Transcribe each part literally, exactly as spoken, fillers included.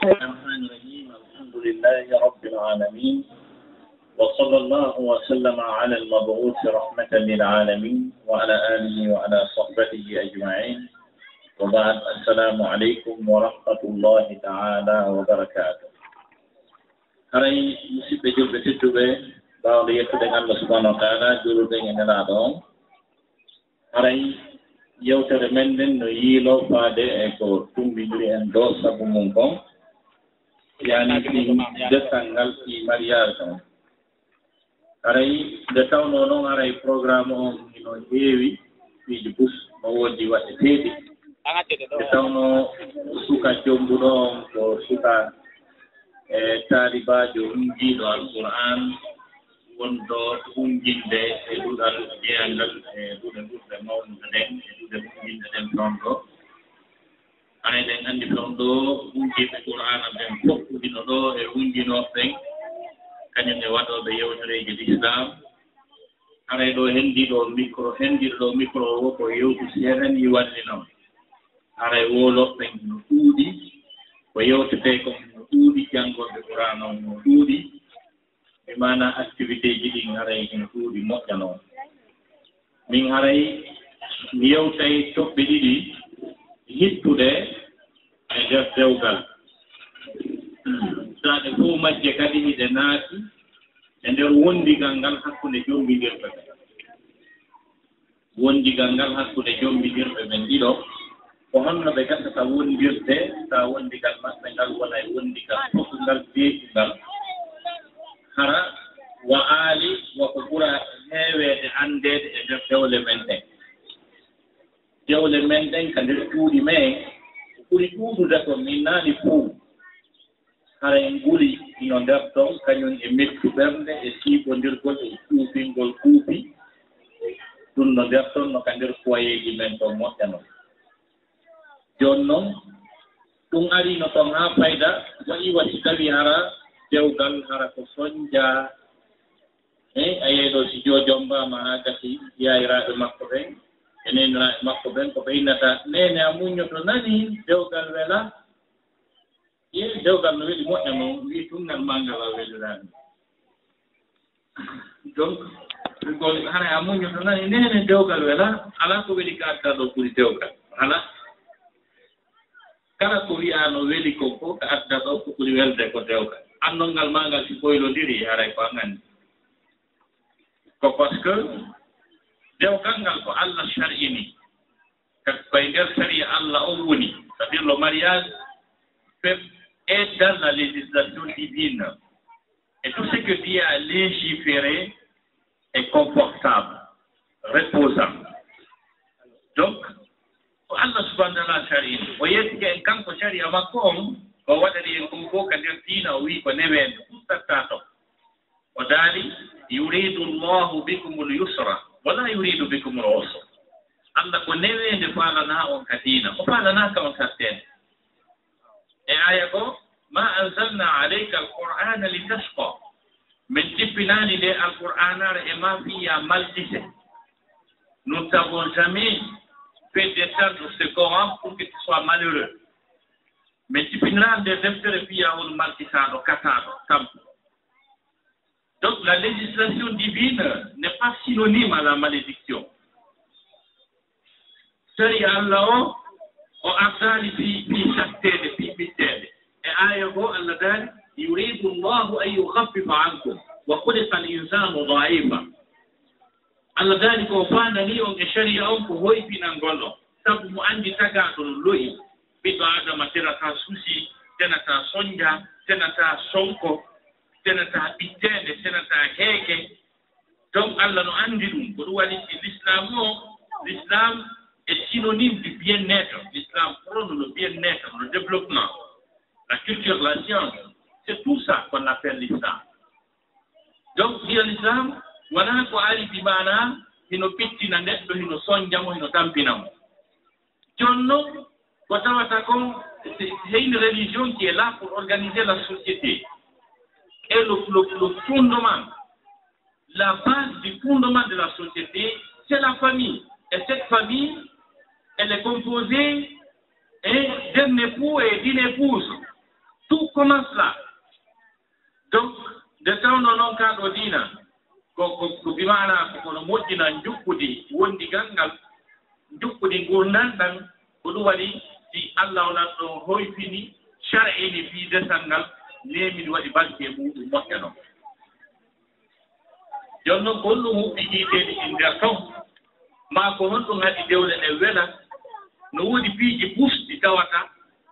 الرحمن الرحيم. الحمد لله رب العالمين. وصلى الله وسلم على المبعوث رحمة للعالمين وعلى آله وعلى صحبه أجمعين. وبعد، السلام عليكم ورحمة الله تعالى وبركاته. Haray, musidɓe julɓe tedduɓe, ɓaawde yettude Allah subhanahu wa taala, juuluɗen e Nelaaɗo on. Haray, yewtere men nden no yiiloo faade e ko tummbindiri en ɗoo, sabu mum kon, yaani fii desal ngal fii mariage on. Haray, nde tawnoo non, haray programme on hino heewi, piiji bus no woodi waɗeteeɗi. Nde tawnoo suka jommbuɗo on ko suka, e taalibaajo hunndiiɗo Alqur'aan, wonɗo hunndinde e duɗal jeyangal e duɗe ɓurɗe mawnude ɗen, e duɗe hunndinde ɗen toon ɗoo. Haray eɗen anndi toon ɗoo hunndiiɓe Qur'aana ɓen fof hino ɗoo e hunndinooɓe ɓen, kañum e waɗooɓe yewtereeji Lislaam. Haray ɗoo henndiiɗo micro, henndiiɗo ɗoo micro o ko yewtu C N I wallino. Haray woolooɓe ɓen no ɗuuɗi, ko yewtetee kon no ɗuuɗi, janngooɓe Qur'aana on no ɗuuɗi. E maanaa activité ji ɗin haray hino ɗuuɗi moƴƴa non. Min haray mi yewtay toɓɓe ɗiɗi hittuɗe e nder dewgal. Ɗe fof majje kadi hiɗe naati e nder wondigal ngal hakkunde jommbindirɓe ɓen. Wondigal ngal hakkunde jommbindirɓe ɓen ɗiɗo, ko honno ɓe gasata wondirde, taa wondigal maɓɓe ngal wona e wondigal fotungal, deeƴungal? Hara wa aali wa ko ɓura heeweede anndeede e nder dewle men ɗen. Dewle men ɗen ka nder cuuɗi men, ko ɓuri ɗuuɗude ko min naani fow. Haray nguli ino nder ton, kañum e mettu ɓernde, e siiɓondirgol, e cuufingol kuupi. Ɗum no nder ton, no ka nder foyeeji men ton moƴƴa non. Jooni non, ɗum ariino ton haa fayda, wayi wa si tawi hara dewgal, hara ko sonja. Eey, a yeeɗo si joo jommbaama haa gasi, yaayiraaɓe makko ɓen, e neeniraaɓe makko ɓen, ko ɓe innata, "Neene a muññoto nani, dewgal wela?" Ƴeewi dewgal no weli moƴƴa non, wi'i tun ngal maa ngal a weliraani. Donc, ko hara a muññoto nani, neene dewgal wela, alaa ko weli ka adda ɗo ɓuri dewgal. Alaa. Kala ko wi'aa no weli ko, ko ka adda ɗo ko ɓuri welde ko dewgal. Annol ngal maa ngal si ɓoylondiri, haray ko an anndi. Ko parce que dewgal ngal ko Allah shar'ini. Kadi koye nder sariya Allah on woni, c'est-à-dire le mariage fait, est dans la législation divine. Et tout ce que Dieu a légiféré est confortable, reposant. Donc, ko Allah subhanahu wa ta'ala shar'ini. O yettike en kanko sariya makko on, o waɗani en ɗum fof ka nder diina, o wi'i ko neweende, ɗum tattato. O daali, "Yuridu Allahu bikumul yusra, wala yuridu bikumul usra." Allah ko neweende faalanaa on ka diina, o faalanaaka on satteende. E aaya goo, "Ma anzalna alayka al-Qur'ana litashqa." Min tippinaani nde Alqur'aanaare e maa fii yaa malkise. Nous t'avons jamais fait descendre ce Coran pour que tu sois malheureux. Min tippiniraani nde deftere fii yaa won malkisaaɗo, kataaɗo, tampuɗo. Donc, la législation divine n'est pas synonyme à la malédiction. Sariya Allah o, o ardaali fii, fii satteede, fii ɓitteede. E aaya goo, Allah daali, "Yuridu Allahu an yukhaffifa ankum, wa khuliqa al-insanu da'ifa." Allah daali ko o faandani on e sariya on ko hoyfinangol on, sabu mo anndi tagaaɗo no lo'i. Ɓiɗɗo Aadama tenataa susi, tenataa sonja, tenataa sonko, tenataa ɓitteende, tenataa heege. Donc, Allah no anndi ɗum. Ko ɗum waɗi si l'islam o, l'islam est synonyme du bien-être. L'islam prône le bien-être, le développement, la culture, la science. C'est tout ça qu'on appelle l'islam. Donc, diina l'islam, wonaa ko ari bi maanaa hino ɓittina neɗɗo, hino sonja mo, hino tampina mo. Jooni non, ko tawata kon, c'est, c'est une religion qui est là pour organiser la société. Et le, le, le fondement, la base du fondement de la société, c'est la famille. Et cette famille, elle est composée, hein, d'un époux et d'une épouse. Tout Comment cela? Donc, nde tawnoo noon kaa ɗoo diina, ko, ko, ko bi maanaa ko kono moƴƴina njuɓɓudi wondigal ngal, njuɓɓudi nguurndam ɗam, ko ɗum waɗi si Allah o Lanɗo hoyfini, shar'ini fii desal ngal, neemini waɗi barke e muuɗum moƴƴa noon. Jooni noon, ko honɗum huɓɓi yiiteeji ɗin nder ton? Maa ko honɗum haɗi dewle ɗen wela? No woodi piiji bus ɗi tawata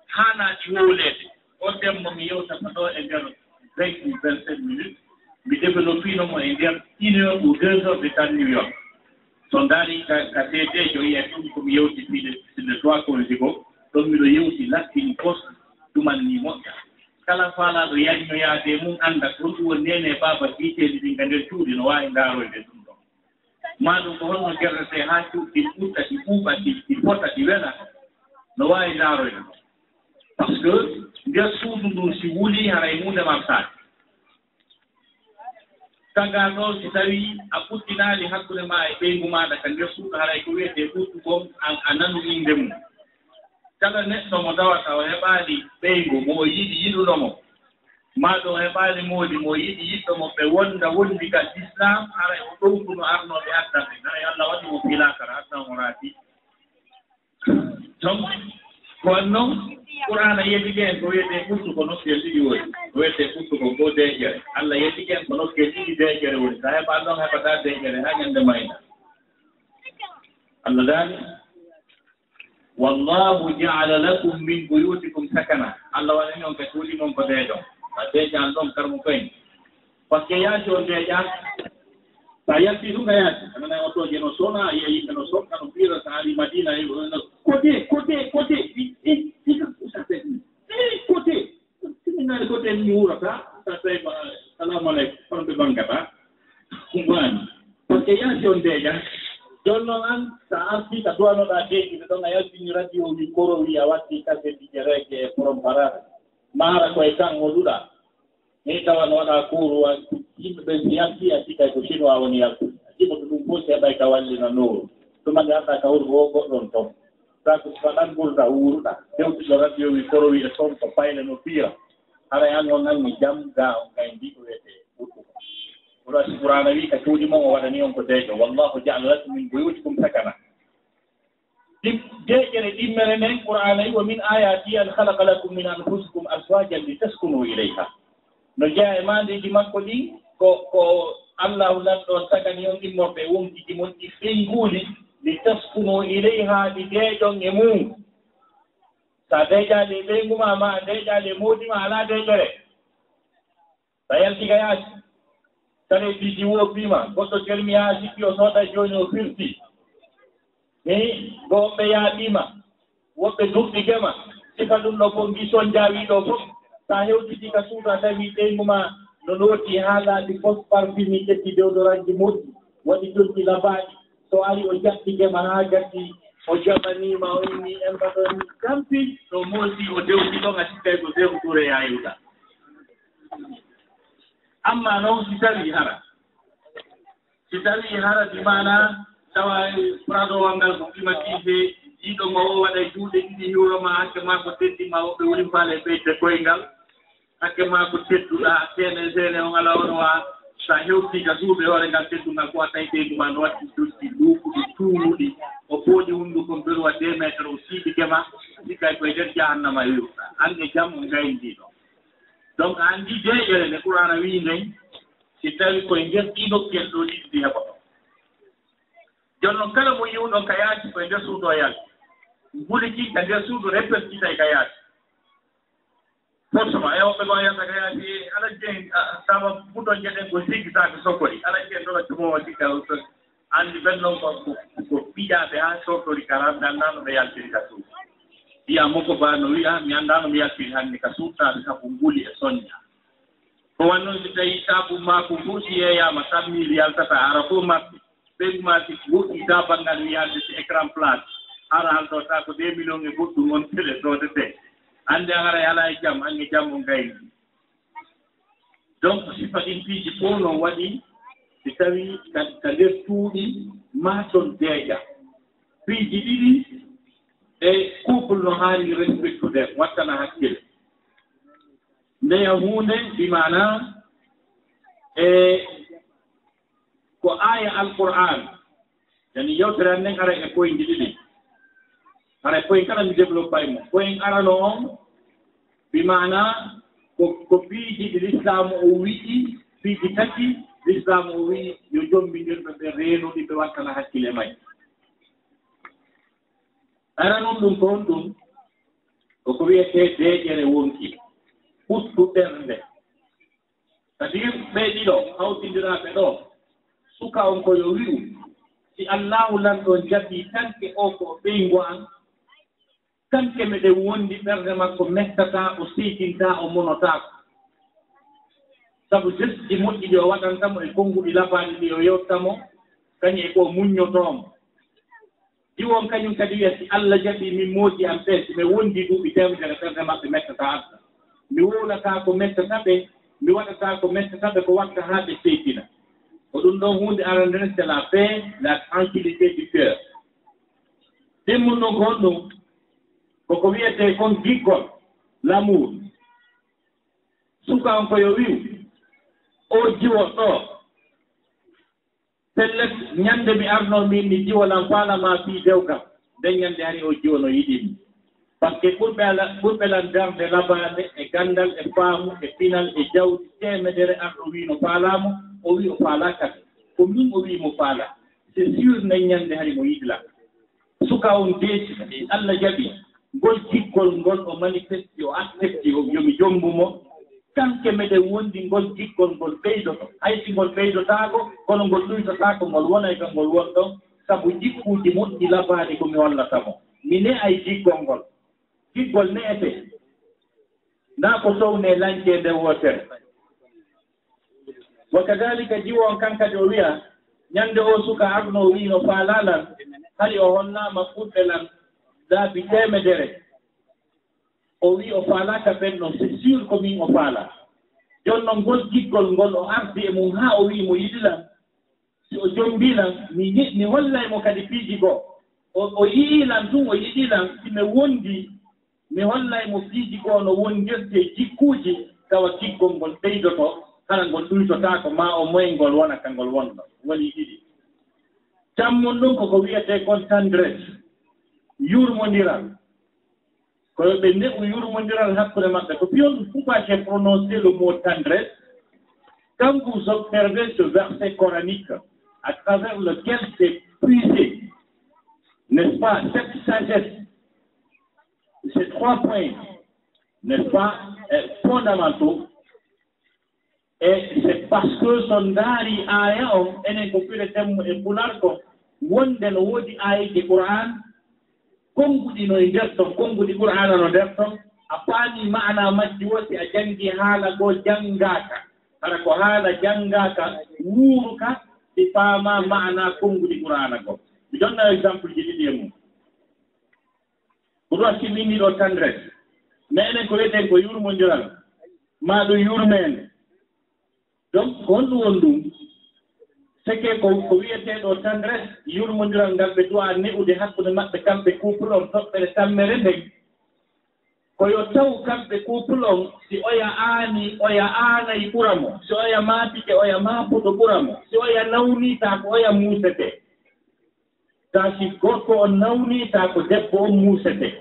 haanaa ɗi hooleede. On ɗemmo mi yewtata ɗoo e nder vingt ou vingt-cinq minutes. Mi développino mo e nder une heure ou deux heures de temps New York. So ndaari ka, ka seedeejo, yi'ay ɗum ko mi yewti fii le, le trois conjugal, ɗon miɗo yewti Latin Post, ɗuman nii moƴƴa. Kala faalaaɗo yaññoyaade e mum annda ko honɗum woni neene e baaba kiiteeli ɗin ka nder cuuɗi, no waawi ndaaroyde ɗum ɗon. Maa ɗum ko honno gerretee haa cuuɗi ɗin ɓurta, ɗi ɓuuɓa, ɗi, ɗi fota, ɗi wela, no waawi ndaaroyde ɗum. Par ce que nder suudu ndun si wulii, haray huunde marsaaki. Tagaa ɗoo, si tawii a fuɗɗinaali hakkunde maa e ɓeyngu maaɗa ka nder suudu, haray ko wi'etee ɓurɗu kon, a, a nanu innde mum. Kala neɗɗo mo tawata o heɓaali ɓeyngu mo o yiɗi yiɗuɗo mo, maa ɗum o heɓaali moodi mo o yiɗi yiɗɗo mo, ɓe wonda wondigal Islaam, haray o ɗowtuno arnooɓe adda ɓen, haray Alla waɗi mo fii laakara, adda mo raati. Donc, ko waɗi noon, Qur'aana yeddike en ko wiyetee ɓurtu ko nokkel ɗiɗi woni. Ko wiyetee ɓurtu ko ko deeƴere. Alla yeddike en ko nokkel ɗiɗi deeƴere woni. Sa heɓaali ɗon, heɓataa deeƴere haa ñande mayda. Alla daali, "Wallahu ja'ala lakum min buyutikum sakana." Alla waɗani on ka cuuɗi mon ko deeƴon. Ka deeƴan ɗon karmu koyen. Parce que yaasi on deeƴa, sa yalti ɗum ka yaasi. Amana otooje no sona, a yi'a yimɓe no sonna, no piira, sa ari Madina, e, no, kote, kote, kote, i, i, i, i, kote. Timinnaaɗe ko ɓen mi wuurata, sa tawi ma, "Salaamu aleykum, kono ɓe banngata." Ɗum waani. Parce que yaasi on deeƴa. Jooni noon an, sa artii ka duwanoɗaa deeƴude ɗon, a yaltini radio wi koro wi a watti kasetiji reggae e forom parare. Maara ko e kan o duɗa. Ni tawa no waɗa kuuru wa, yimɓe ɓen si yaltii a sikkay ko chinois woni yaltude. A jiɓoto ɗum fof si heɓay ka wallina nooru. Tuma nde anndaa ka wuro o goɗɗo on ton. Sabu ko ɗan ɓurɗa wuuruɗa. Dewtuɗo radio wi koro wi e ton ko payle no piira. Haray an on nanni jam, gaa on gayndi ko wiyetee ɓurɗo ko. Kono si Qur'aana wi ka cuuɗi mon o waɗani on ko deeƴo. "Wallahu ja'ala lakum min buyutikum sakana." Ɗi-, deeƴere ɗimmere nden Qur'aana wi, "Wa min ayati an khalaqa lakum min anfusikum azwajan litaskunu ilayha." No jeyaa e maandeeji makko ɗi, ko, ko Allahu Lanɗo on tagani on immorde e wonkiji mon ɗi ɓeynguuli, litaskunu ilayha, ɗi deeƴon e mum. Sa deeƴaali e ɓeyngu ma, ma a deeƴaali e moodi ma, alaa deeƴere. Sa yalti ka yaasi, kala e piiji woppiima, goɗɗo termi haa sikki o sooda jooni o firti. Ni, ko woɓɓe yaaɓiima, woɓɓe durɗi gema, sifa ɗum ɗo fof, ngi sonjaa wii ɗo fof. Sa hewtiti ka suudu a tawi ɓeyngu ma no looti haa laaɓi fof parfumi ƴetti deodoranji moƴƴi, waɗi colki labaaɗi. So ari o jaɓɓike ma haa gasi, o jaɓanii ma, o inni en mbaɗon tampi, so moosi o dewti ɗon a sikkay ko Seeku Ture yaayuɗa. Amma noon si tawii hara, si tawii hara bi maana tawa Prado wal ngal ko climatisé, jiiɗo ngo o waɗa e juuɗe ɗiɗi hiwro ma hakke ma ko teddi ma woɓɓe woni faale ɓeyde koyngal. Hakke maa ko tedduɗaa, seene, seene on alaa ono waa. Sa hewtii ka suudu e hoore ngal teddungal, ko a tawi ɓeyngu maa no watti dotti, luukuɗi, tuumuɗi. O fooƴi hunnduko, mberu wa deux mètres, o siiɓi gema, sikkay koye nder jahannama e wi'uɗaa. An e jam on gayndii ɗon. Donc, a anndi deeƴere nde Qur'aana wi'i nden, si tawi koye nder ɗii nokkel ɗoo ɗiɗi ɗi heɓoto. Jooni noon, kala mo yi'uɗon ka yaasi, koye nder suudu o yalti. Nguli ki ka nder suudu, répercutay ka yaasi. Forcément, e woɓɓe goo yalta ka yaasi, ala jeen, a, tawa buton jeɗen ko zigzag sokori, ala jeen ɗo cumo o sikka o sokori. Anndi ɓen noon ko, ko, ko piƴaaɓe haa sokori ka ran, mi anndaa no ɓe yaltiri ka suudu. Wi'a moko ba no wi'a, mi anndaa no mi yaltiri hannde ka suudu, tawa sabu nguli e sonja. Ko wanno si tawi saabu maa ko fof si yeeyaama, cent mille yaltata, ara fof maɓɓe. Ɓeygu maa si woɗɗi daa banngal wiyaade si écran plat, hara haldoto ko deux millions e goɗɗum on télé soodetee. Annde haray alaa e jam, annde jam on gayni. Donc, sifa ɗin piiji fof noon waɗi, si tawi ka, ka nder cuuɗi, maa toon deeƴa. Piiji ɗiɗi, e couple no haani respectude, wattana hakkille. Ndeya huunde, bi maana, e ko aaya Alqur'aan, yani yewtere an nden ara e poinji ɗiɗi. Ara e point kala mi développay mo. Point arano on, bi maana, ko, ko piiji ɗi Lislaamu o wi'i, piiji tati Lislaamu o wi'i yo jommbindirɓe ɓe reenu ɗi, ɓe wattana hakkille may. Ara non ɗum ko honɗum? Ko ko wiyetee deeƴere wonki, ɓuttu ɓernde. C'est-à-dire, ɓee ɗiɗo hawtindiraaɓe ɗo, suka on ko yo wi'u, si Allaahu Lanɗo jaɓii tanke o ko o ɓeyngu an, tanke meɗen wondi ɓernde makko mettataa, o seytintaa, o monotaako. Sabu geste ji moƴƴi ɗi o waɗanta mo e konnguɗi labaaɗi ɗi o yewta mo, kañum e ko o muññotoo mo. Jiwo on kañum kadi wiya, si Alla jaɓii min moodi am ɓe, si mi wondi duuɓi teemedere, ɓernde maɓɓe mettataa adda. Mi wowlataa ko mettata ɓe, mi waɗataa ko mettata ɓe, ko watta haa ɓe seytina. Ko ɗum ɗon huunde arande nden, c'est la paix, la tranquillité du cœur. Ɗimmun ɗum ko honɗum? Ko ko wiyetee kon giggol, l'amour. Suka on ko yo wi'u, o jiwo ɗo, pellet, ñande mi arno min mi jiwo lan faala ma fii dewgal, nden ñande hari o jiwo no yiɗi mi. Parce que ɓurɓe ala, ɓurɓe lan darde labaande e ganndal e faamu e pinal e jawdi teemedere arɗo wi no faalaa mo, o wi o faalaa kadi. Ko min o wi mo faalaa. C'est sûr nden ñande hari mo yiɗi lan. Suka on deeci, si Alla jaɓi, ngol giggol ngol o manifesti, o accepti, o yo mi jommbu mo, tanke meɗen wondi ngol giggol ngol ɓeydoto. Hay si ngol ɓeydotaako, kono ngol ɗuytotaako, ngol wonay ka ngol wonɗon, sabu jikkuuji moƴƴi labaaɗi ko mi hollata mo. Mi ne'ay giggol ngol. Giggol ne'ete. Naa ko townee lancee nde wootere. Wa kadaalika, jiwo on kan kadi o wi'a, ñande o suka arno o wi'i no faalaa lan, hari o hollaama ɓurɓe lan laabi teemedere. O wi'i o faalaaka ɓen ɗon, c'est sûr ko min o faalaa. Jooni non ngol giggol ngol o ardi e mum haa o wi'i mo yiɗi lan. Si o jommbii lan, mi, mi hollay mo kadi piiji goo. O, o yi'ii lan tun, o yiɗii lan, si mi wondi, mi hollay mo piiji goo no wondirtee jikkuuji, tawa giggol ngol ɓeydoto, hara ngol ɗuytotaako, maa o moy ngol wona ka ngol wonno. Woni ɗiɗi. Tammun ɗum ko ko wiyetee kon tendresse, yurmondiral. Ko yo ɓe ne'u yurmondiral hakkunde maɓɓe. Ko piyon, pourquoi j'ai prononcé le mot tendresse? Quand vous observez ce verset coranique à travers lequel c'est puisé, n'est-ce pas, cette sagesse, ces trois points, n'est-ce pas, eh, fondamentaux, e c'est parce que so ndaari aaya on, enen ko fireten mo e Pulaar ko wonde no woodi aayeeji Qur'aan, konnguɗi no e nder ton, konnguɗi Qur'aana no nder ton, a faami maana majji wo, si a janngi haala goo janngaaka, hara ko haala janngaaka, wuuruka, si faamaa maana konnguɗi Qur'aana goo. Mi donna exemple ji ɗiɗi e mum. Ko ɗum waɗi min ɗo tendresse. Mais enen ko wiyeten ko yurmondiral, maa ɗum yurmeende. Donc, ko honɗum woni ɗum? C'est que ko, ko wiyetee ɗo tendresse, yurmondiral ngal ɓe du'a ne'ude hakkunde maɓɓe kamɓe couple on toɓɓere tammere nden. Ko yo taw kamɓe couple on, si oya aani, oya aanay ɓura mo. Si oya maapike, oya maapoto ɓura mo. Si oya nawnitaa ko oya muusetee. Taa si gorko on nawnii, taa ko debbo on muusetee.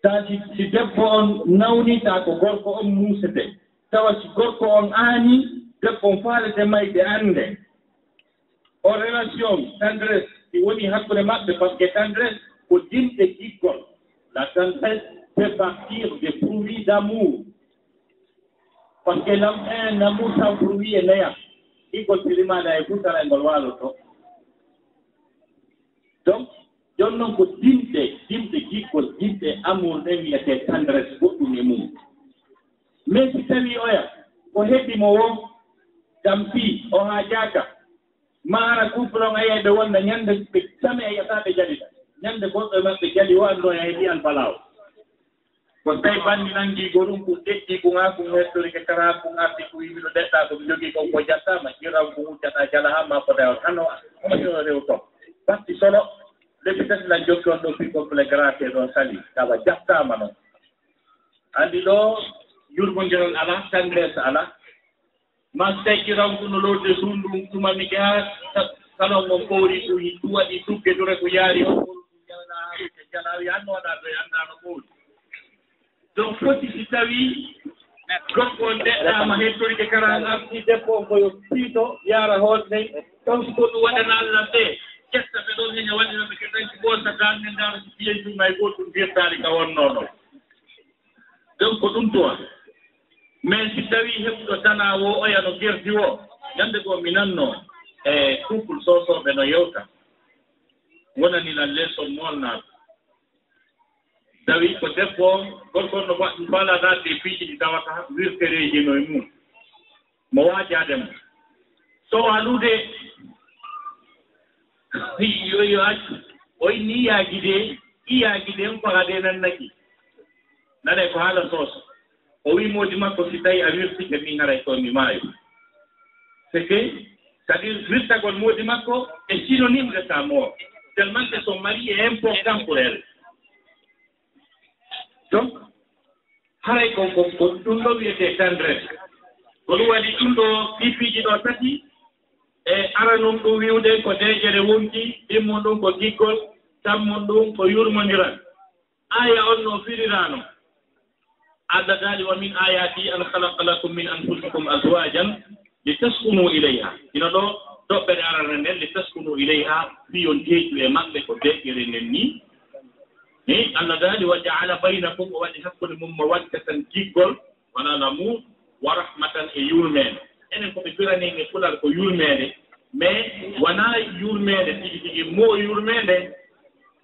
Taa si, si debbo on nawnii, taa ko gorko on muusetee. Tawa si gorko on aanii, debbo on faalete mayde annde. O relation, tendresse, si woni hakkunde maɓɓe, parce que tendresse ko dimɗe giggol. La tendresse fait partir des fruits d'amour. Parce que l'am-, un amour sans fruit est néant. Giggol si rimaali hay fuu, tara ngol waaloto. Donc, jooni non ko dimɗe, dimɗe giggol, dimɗe amour ɗen wiyetee tendresse, goɗɗum e mum. Mais si tawii oya, ko heɓi mo woo, tampi, o haajaaka. Maa hara couple on a yi'ay ɓe wonda ñande ɓe tami a yi'ataa ɓe jalida. Ñande goɗɗo e maɓɓe jali o anndu a heɓi albalaawo. Ko tawi banndi nanngii gorum, kun ɗeɗɗii, kun haa kun hertorike, kara kun arti, kun wi'i miɗo deɗɗaa, ko mi jogii kon ko jattaama, jiran kun wuccataa jala haa maa fota on. Hano, hano yo rew ton. Batti solo, le fitati lan jokki on ɗo fii complet grâce ɗon sali, tawa jattaama non. Anndi ɗo, Yurmondiral alaa, tendresse alaa. Ma si tawi ƴiran ko no lootde suudu ndun, tuma mi jeyaa sa-, salon on ɓoori ɗum, ɗum waɗi tugge dure ko yaari on, ko ɗum jalaa haa ɓe jalaa, wi an no waɗaa ɗo, e anndaa no ɓoori. Donc, foti si tawii gorko on deɗɗaama hettorike karaanga, si debbo on ko yo piito, yaara hoore nden, taw si ko ɗum waɗana Allah ɓe, ƴetta ɓe ɗon, heña waɗira ɓe ketanki, ɓoosa daan nden, ndaara si piyeeji ɗum hay gooto ɗum firtaali ka wonnoo ɗon. Donc, ko ɗum tuwa. Mais si tawii heɓuɗo tanaa woo, oya no gerdi woo, ñande goo mi nannoo e couple soosooɓe no yewta. Wonani lan leçon moolnaaɗo. Tawi ko debbo on, gorko on no fa-, faalaa naatde e piiji ɗi tawata wirtereeji no e mum. Mo waajaade mo. So o alude, yo, yo accu. O inni iyaagi de, iyaagi de, on ko ade nannaki. Nanay ko haala soso. O wi moodi makko, si tawi a wirtike min, haray ko mi maayo. C'est que, c'est-à-dire, wirtagol moodi makko est synonyme de sa mort. Tellement que son mari est important pour elle. Donc, haray ko, ko, ko ɗum ɗo wiyetee tendresse. Ko ɗum waɗi ɗum ɗo pipiiji ɗo tati, e aranun ɗum wi'ude ko deeƴere wonki, ɗimmun ɗum ko giggol, tammun ɗum ko yurmondiral. Aaya on no firiraano. Allah daali, "Wa min ayati an khalaqa lakum min anfusikum azwajan litaskunu ilayha." Ino ɗo toɓɓere arana nden, "litaskunu ilayha", fii on teeƴu e maɓɓe ko deƴƴere nden nii. Ni Allah daali, "Wa ja'ala baynakum", o waɗi hakkunde mum mawaddatan giggol, wala lamu, "wa rahmatan", e yurmeende. Enen ko ɓe firani en e Pular ko yurmeende, mais wonaa yurmeende tigi tigi, mo yurmeende.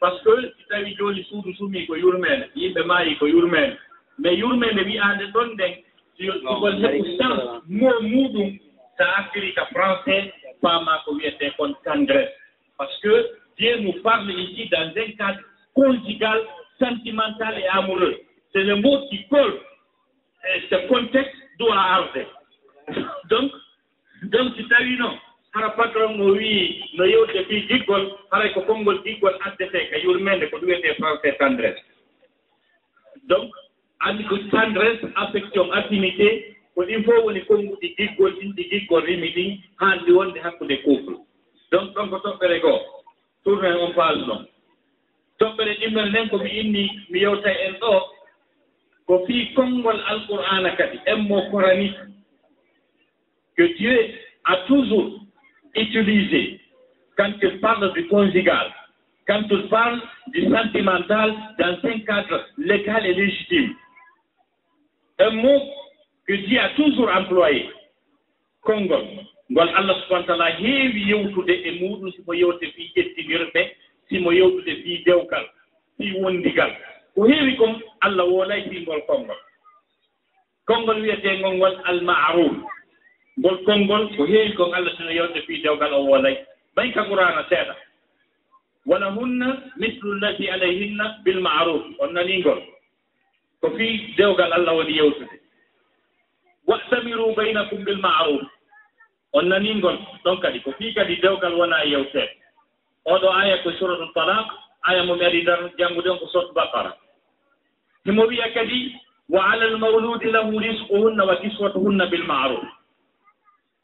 Parce que si tawi jooni suudu sumii ko yurmeende, yimɓe maayi ko yurmeende. Mais yurmeende wiyaande ɗon nden, si yo ɗum heɓu sens mo muuɗum, sa artiri ka français, faamaa ko wiyetee kon tendresse. Parce que Dieu nous parle ici dans un cadre conjugal, sentimental et amoureux. C'est le mot qui colle. E ce contexte doit arde. Donc, donc si tawi noon hara patron o wii no yewte fii giggol, haray ko konngol giggol addetee ka yurmeende, ko ɗum wiyetee français tendresse. Donc, anndi ko tendresse, affection, affinité, ko ɗin fof woni konnguɗi giggol ɗin, ɗi giggol rimi ɗin, haandi wonde hakkunde couple. Donc, ɗon ko toɓɓere goo. Tourner on page ɗon. Toɓɓere ɗimmere nden ko mi inni mi yewta en ɗo, ko fii konngol Alqur'aana kadi, un mot coranique que Dieu a toujours utilisé quand il parle du conjugal, quand il parle du sentimental dans un cadre légal et légitime. Un mot que Dieu a toujours employé. Konngol ngol Allah subhanahu wa ta'ala heewi yewtude e muuɗum, si mo yewte fii ƴettinirɓe, si mo yewtude fii dewgal, fii wondigal. Ko heewi kon Allah woolay fii ngol konngol. Konngol wiyeteengol ngol al-ma'ruf. Ngol konngol ko heewi kon Allah sino yewte fii dewgal o woolay. Ɓay ka Qur'aana seeɗa. "Wa lahunna mithlu alladhi alayhinna bil ma'ruf." On nanii ngol? Ko fii dewgal Allah woni yewtude. "Wa'tamiru baynakum bil ma'ruf." On nanii ngol ɗon kadi, ko fii kadi dewgal wonaa yewteede. Oo ɗoo aaya ko Suratu Talaq, aaya mo mi ari ndar janngude on ko Suratu Baqara. Himo wiya kadi, "Wa alal mawludi lahu rizquhunna wa kiswatuhunna bil ma'ruf."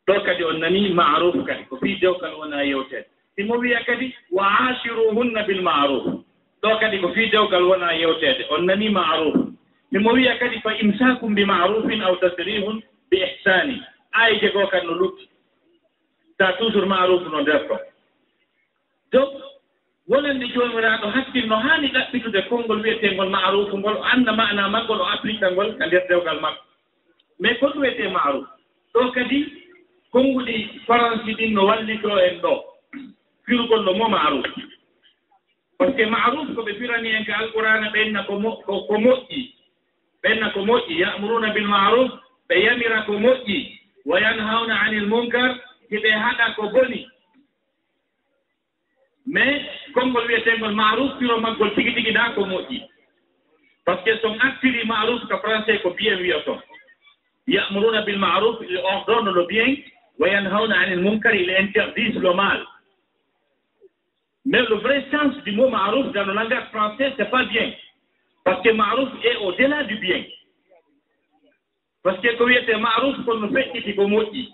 Ɗo kadi on nanii ma'ruf kadi, ko fii dewgal wonaa yewteede. Himo wiya kadi, "Wa ashiruhunna bil ma'ruf." Ɗo kadi ko fii dewgal wonaa yewteede. On nanii ma'ruf. Himo wiya kadi, "Fa imsakum bi ma'rufin aw tasrihun bi ihsani." Aayje goo kadi no lutti. Ta toujours ma'ruf no nder ɗon. Donc, wonande Joomiraaɗo hakkil no haani ɗaɓɓitude konngol wiyeteengol ma'ruf ngol, o annda maanaa maggol, o applique ngol ka nder dewgal makko. Mais ko ɗum wiyetee ma'ruf? Ɗo kadi, konnguɗi Faransi ɗin no wallitoo en ɗo, firugol no mo ma'ruf. Parce que ma'ruf ko ɓe firani en ka Alqur'aana, ɓe inna ko mo-, ko, ko moƴƴi. Ɓe inna ko moƴƴi, "Ya'muruna bil ma'ruf", ɓe yamira ko moƴƴi, "wa yanhawna anil munkar", hiɓe haɗa ko boni. Mais konngol wiyeteengol ma'ruf, firo maggol tigi tigi na ko moƴƴi. Parce que so on artiri ma'ruf ka français ko bien wiyoton. "Ya'muruna bil ma'ruf", il ordonne le bien, "wa yanhawna anil munkar", il interdit le mal. Mais le vrai sens du mot ma'ruf dans le langage français, c'est pas bien. Parce que ma'ruf est au-delà du bien. Parce que ko wiyetee maaruf, kono no feƴƴiti ko moƴƴi.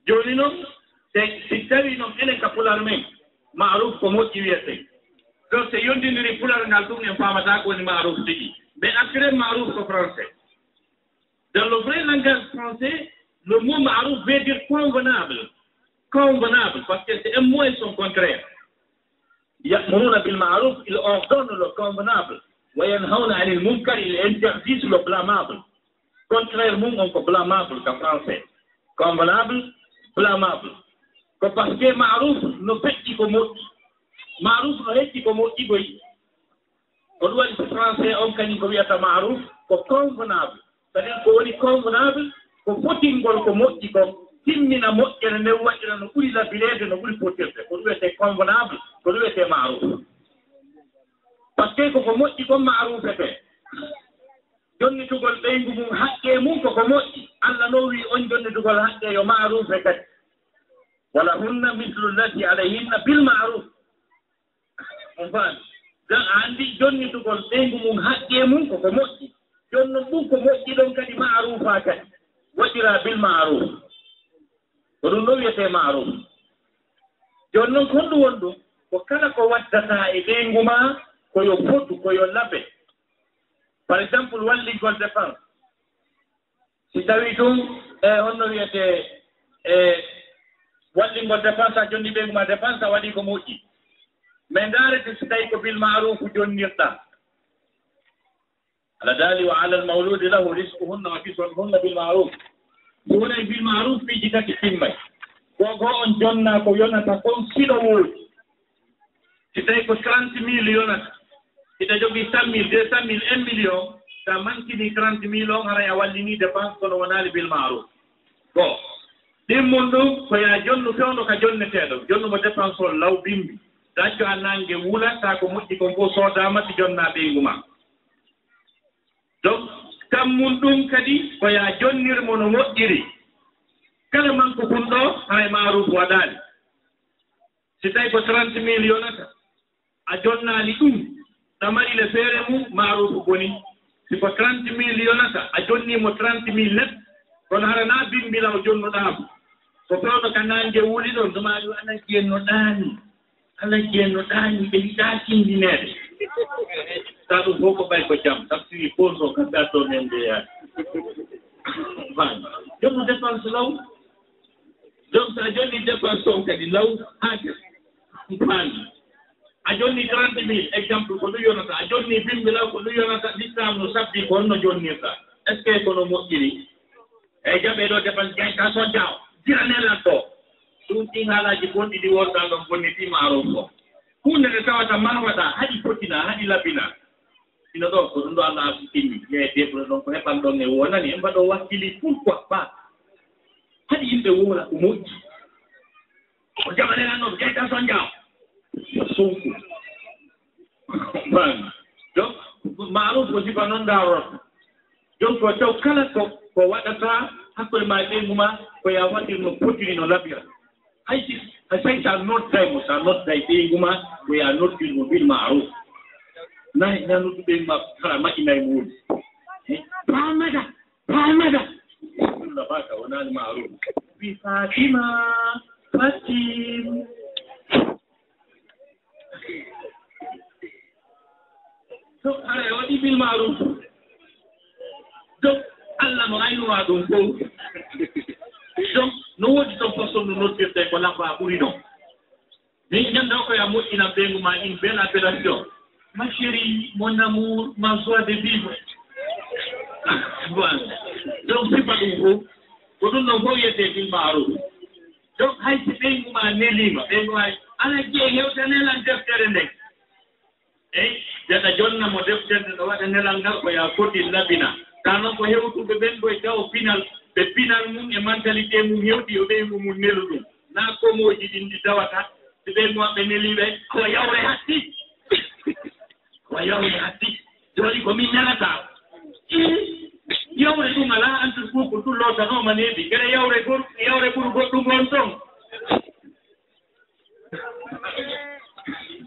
Jooni noon, si, si tawii noon enen ka Pulaar men, maaruf ko moƴƴi wiyetee. Donc, so yondindirii Pulaar ngal, ɗum en faamataa ko woni maaruf tigi. Mais actuellement, maaruf ko français. Dans le vrai langage français, le mot maaruf veut dire convenable. Convenable, parce que c'est un mot et son contraire. يأمرون بالمعروف, ils ordonnent le convenable. وينهون عن المنكر, ils interdisent le blâmable. Contraire mum on ko blâmable ka français. Convenable, blâmable. Ko parce que maaruf no feƴƴi ko moƴƴi. Maaruf no feƴƴi ko moƴƴi koy. Ko ɗum waɗi so français on kañum ko wiyata maaruf ko convenable. C'est-à-dire ko woni convenable ko fotingol ko moƴƴi kon, timmina moƴƴere nden, waɗira no ɓuri labireede, no ɓuri fotirde. Ko ɗum wiyetee convenable, ko ɗum wiyetee maaruf. Parce que ko ko moƴƴi kon maarufetee. Jonnitugol ɓeyngu mum haqqee mum ko ko moƴƴi. Allah no wii on jonnitugol haqqee yo maarufe kadi. ولهن مثل الذي عليهن بالمعروف. On faami? Dan a anndi jonnitugol ɓeyngu mum haqqee mum ko ko moƴƴi. Jooni noon ɗum ko moƴƴi ɗon kadi maarufa kadi. Waɗiraa bil maaruf. Ko ɗum ɗo wiyetee maaruf. Jooni noon ko honɗum woni ɗum? Ko kala ko waddataa e ɓeyngu maa ko yo fotu, ko yo labe. Par exemple, wallingol dépense. Si tawii tun, e, honno wiyetee, e, wallingol dépense, a jonni ɓeyngu maa dépense, a waɗii ko moƴƴi. Mais ndaarete si tawii ko bil maarufu jonnirɗaa. Allah daali, وعلى المولود له رزقهن وكسوتهن بالمعروف. Si wonay bil maaruf, piiji tati timmay. Ko goo on jonnaa ko yonata kon si no woodi. Si tawii ko trente mille yonata, hiɗa jogii cent mille, deux cent mille, un million, so a mankinii trente mille on, haray a wallinii dépense, kono wonaali bil maaruf. Bon, ɗimmun ɗum ko yo a jonnu fewndo ka jonneteeɗo, jonnu mo dépense on law bimbi. Dacco a naange wula, taa ko moƴƴi kon fof soodaama si jonnaa ɓeyngu maa. Donc, kammun ɗum kadi ko yo a jonnir mo no moƴƴiri. Kala manku kun ɗoo, hay maaruufu waɗaali. Si tawii ko trente mille yonata, a jonnaali ɗum, ɗamarile feere mum, maaruufu bonii. Si ko trente mille yonata, a jonnii mo trente mille net, kono hara naa bimbi law jonnuɗaa mo. Ko fewndo ka naange wuli ɗon, ɗum a wi'i, "Alaa jiyen no ɗaani, alaa jiyen no ɗaani, ɓe yiɗaa tindineede." Taa ɗum fof ko ɓay ko jam, tafsiri fof so ka gatto men ndeyaani. Faan, jonnu dépense law. Donc, so a jonni dépense on kadi law, haa gasi. Faami. A jonni trente mille, exemple, ko ɗum yonata. A jonni bimbi law, ko ɗum yonata. L'islam no sabbi ko honno jonnirta. Est-ce que kono moƴƴiri? E jaɓe ɗo dépense, jayta son jaaw. Jira ne lanto. Ɗum ɗin haalaaji bonɗi ɗi wonta ɗon bonni fi maaro ko. Huunde nde tawata ma waɗa, haɗi fotina, haɗi labina. Ino ɗo, ko ɗum ɗo Allah arsukinmi. Ye debbo ɗon ko heɓan ɗon e wonani, en mbaɗo wakkili, pourquoi pas? Haɗi yimɓe woola ko moƴƴi. O jaɓane nan noon, jeyta son jaaw. Sunku. Faami. Donc, maaruf ko sifa noon ndaarorto. Donc, ko taw kala ko, ko waɗata hakkunde ma e ɓeyngu ma, ko ya waɗir no potiri, no labira. Hay si, hay si a nodday mo, si a nodday ɓeyngu ma, ko ya noddir mo bil maaruf. Na, na noddu ɓeyngu ma, hara maƴinay mo woni. Eh, Faamata, Faamata. Ɗum na baka, wonaani maaruf. Wi Fatima, Fatim. Donc, hara e waɗi bil maaruf. Donc, Allah no aynuwa ɗum fof. Donc, no woodi toon façon no noddirte ko labba ɓuri ɗon. Min ñande o ko ya moƴƴina ɓeyngu ma, une belle appellation. Ma chérie, mon amour, ma joie de vivre. Voilà. Donc, sifa ɗum fof. Ko ɗum ɗon fof wiyetee bil maaruf. Donc, hay si ɓeyngu ma neliima, ɓeyngu ma, alaa jiye hewta nelan deftere nden. Eyi, ɓe ɗa jonna mo deftere, no waɗa nelal ngal, ko yaa foti labina. Kaa noon ko hewtuɓe ɓen, ɓe taw pinal, ɓe pinal mum e mentalité mum hewti, yo ɓeyngu mum nelu ɗum. Naa komooji ɗin ɗi tawata, si ɓeyngu maɓɓe nelii ɓe, ko yawre hatti. Ko yawre hatti. Jooni ko min nelata. Ii, yawre ɗum alaa, entre couple ɗum lootanooma neeɓi. Kere yawre gor-, yawre ɓuru goɗɗum on ton.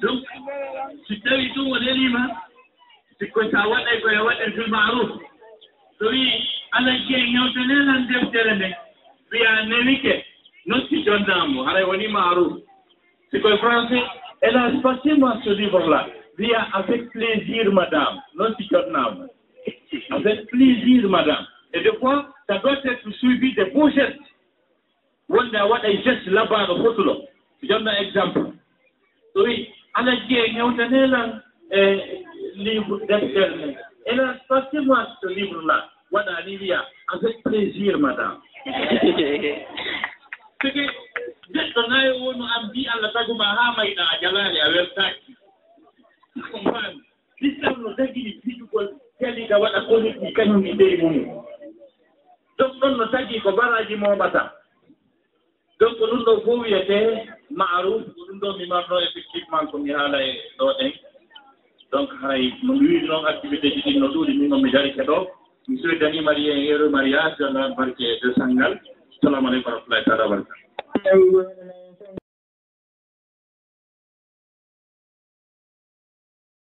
Donc, si tawii ɗum o neliima, si ko sa waɗay ko e waɗir fil maaruf, Wi, Alla Dieng, yewtane lan deftere nde. Wiya newike, notti jonnamo, haray woni Maaruf. C'est quoi français? Hélas, passez-moi ce livre-là. Wiya avec plaisir, madame, notti jonnamo. Avec plaisir, madame. Et des fois, ça doit être suivi de beaux gestes. Wonde a waɗay geste labaaɗo fotuɗo. Jonna exemple. So wi, Alla Dieng, yewtane lan e livre deftere nde. Hélas, passez-moi ce livre-là. Waɗa ni wiya, avec plaisir, madame. Sike, neɗɗo nayo wonu an mbi Alla taguma ha mayɗa a jalaali a weltaaki. Comprendre? L'islam no dagini fijugol jaliga waɗa koliti kañum e ɓeyi mum. Donc ɗon no tagi ko baraji momata. Donc ko ɗum ɗo fof wiyete Maaruf, ko ɗum ɗo mi marno effectivement ko mi haala e ɗo ɗen. Donc haray no mi wiiri noon activité ji ɗin no ɗuuɗi, min on mi darike ɗo. Mi soydani marié en heureux mariage, Allah barke de sangal. Salamu aleykum wa rahmatullahi taala wa barakatuh.